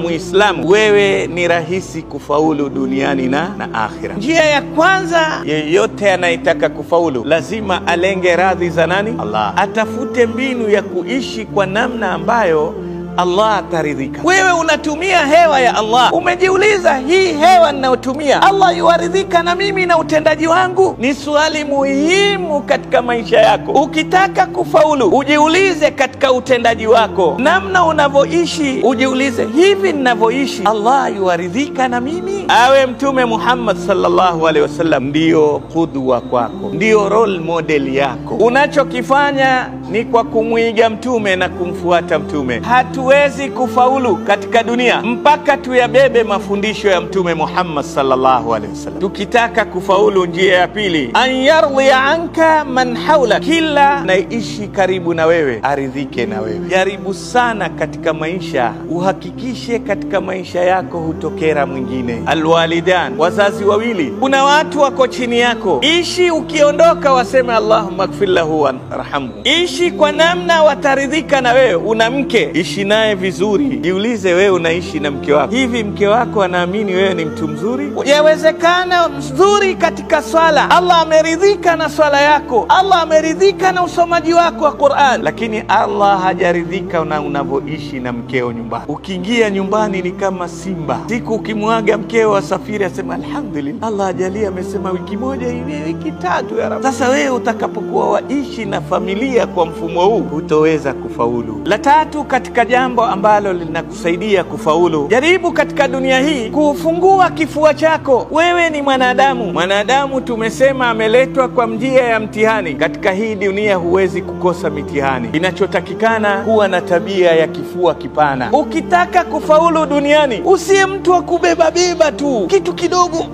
Muislamu, wewe ni rahisi kufaulu duniani na akhira. Njia ya kwanza, yeyote anayetaka kufaulu lazima alenge radhi za nani? Allah. Atafute mbinu ya kuishi kwa namna ambayo Allah ataridhika. Wewe unatumia hewa ya Allah, umejiuliza hii hewa ninayotumia Allah yuaridhika na mimi na utendaji wangu? Ni swali muhimu katika maisha yako. Ukitaka kufaulu, ujiulize katika utendaji wako, namna unavyoishi, ujiulize hivi ninavyoishi Allah yuaridhika na mimi? Awe Mtume Muhammad sallallahu alaihi wasallam ndio kudwa kwako, ndio role model yako. Unachokifanya ni kwa kumwiga Mtume na kumfuata Mtume. Hatuwezi kufaulu katika dunia mpaka tuyabebe mafundisho ya Mtume Muhammad sallallahu alaihi wasallam. Tukitaka kufaulu, njia ya pili, an yardhi anka man haula, kila naishi karibu na wewe aridhike na wewe. Jaribu sana katika maisha, uhakikishe katika maisha yako hutokera mwingine. Alwalidan, wazazi wawili. Kuna watu wako chini yako, ishi ukiondoka waseme Allahumma gfir lahu warhamhu. Ishi kwa namna wataridhika na wewe. Una mke, ishi naye vizuri. Jiulize wewe unaishi na mke wako hivi, mke wako anaamini wewe ni mtu mzuri? Yawezekana mzuri katika swala, Allah ameridhika na swala yako, Allah ameridhika na usomaji wako wa Qur'an, lakini Allah hajaridhika na unavyoishi na mkeo nyumbani. Ukiingia nyumbani ni kama simba. Siku ukimwaga mkeo asafiri, asema alhamdulillah, Allah ajalia, amesema wiki moja hivi, wiki tatu ya Rabbi. Sasa wewe utakapokuwa waishi na familia kwa mfumo huu, hutoweza kufaulu. La tatu katika jambo ambalo linakusaidia kufaulu, jaribu katika dunia hii kufungua kifua chako. Wewe ni mwanadamu. Mwanadamu tumesema ameletwa kwa njia ya mtihani. Katika hii dunia huwezi kukosa mitihani. Inachotakikana kuwa na tabia ya kifua kipana. Ukitaka kufaulu duniani, usiye mtu wa kubeba beba tu kitu kidogo,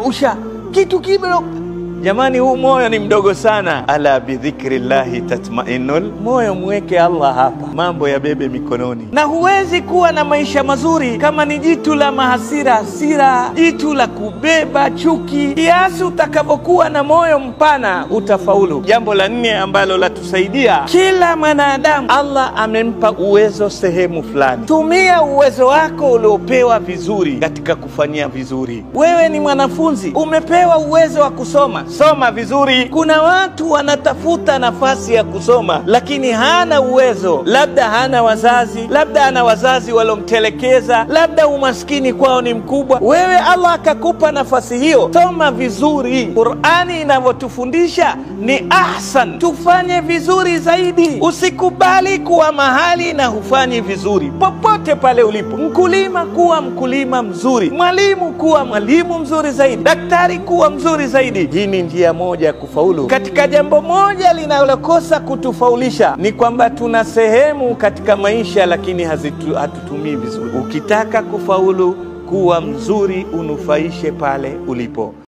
usha kitu kidogo. Jamani, huu moyo ni mdogo sana. Ala bidhikrillahi tatma'innul, moyo mweke Allah hapa, mambo ya bebe mikononi. Na huwezi kuwa na maisha mazuri kama ni jitu la mahasira hasira, jitu la kubeba chuki. Kiasi utakavyokuwa na moyo mpana utafaulu. Jambo la nne ambalo latusaidia, kila mwanadamu Allah amempa uwezo sehemu fulani. Tumia uwezo wako uliopewa vizuri katika kufanyia vizuri. Wewe ni mwanafunzi, umepewa uwezo wa kusoma, soma vizuri. Kuna watu wanatafuta nafasi ya kusoma lakini hana uwezo, labda hana wazazi, labda ana wazazi walomtelekeza, labda umaskini kwao ni mkubwa. Wewe Allah akakupa nafasi hiyo, soma vizuri. Qur'ani inavyotufundisha ni ahsan, tufanye vizuri zaidi. Usikubali kuwa mahali na hufanyi vizuri. Popote pale ulipo, mkulima kuwa mkulima mzuri, mwalimu kuwa mwalimu mzuri zaidi, daktari kuwa mzuri zaidi. Hii ni njia moja ya kufaulu. Katika jambo moja linalokosa kutufaulisha ni kwamba tuna sehemu katika maisha lakini hatutumii vizuri. Ukitaka kufaulu, kuwa mzuri, unufaishe pale ulipo.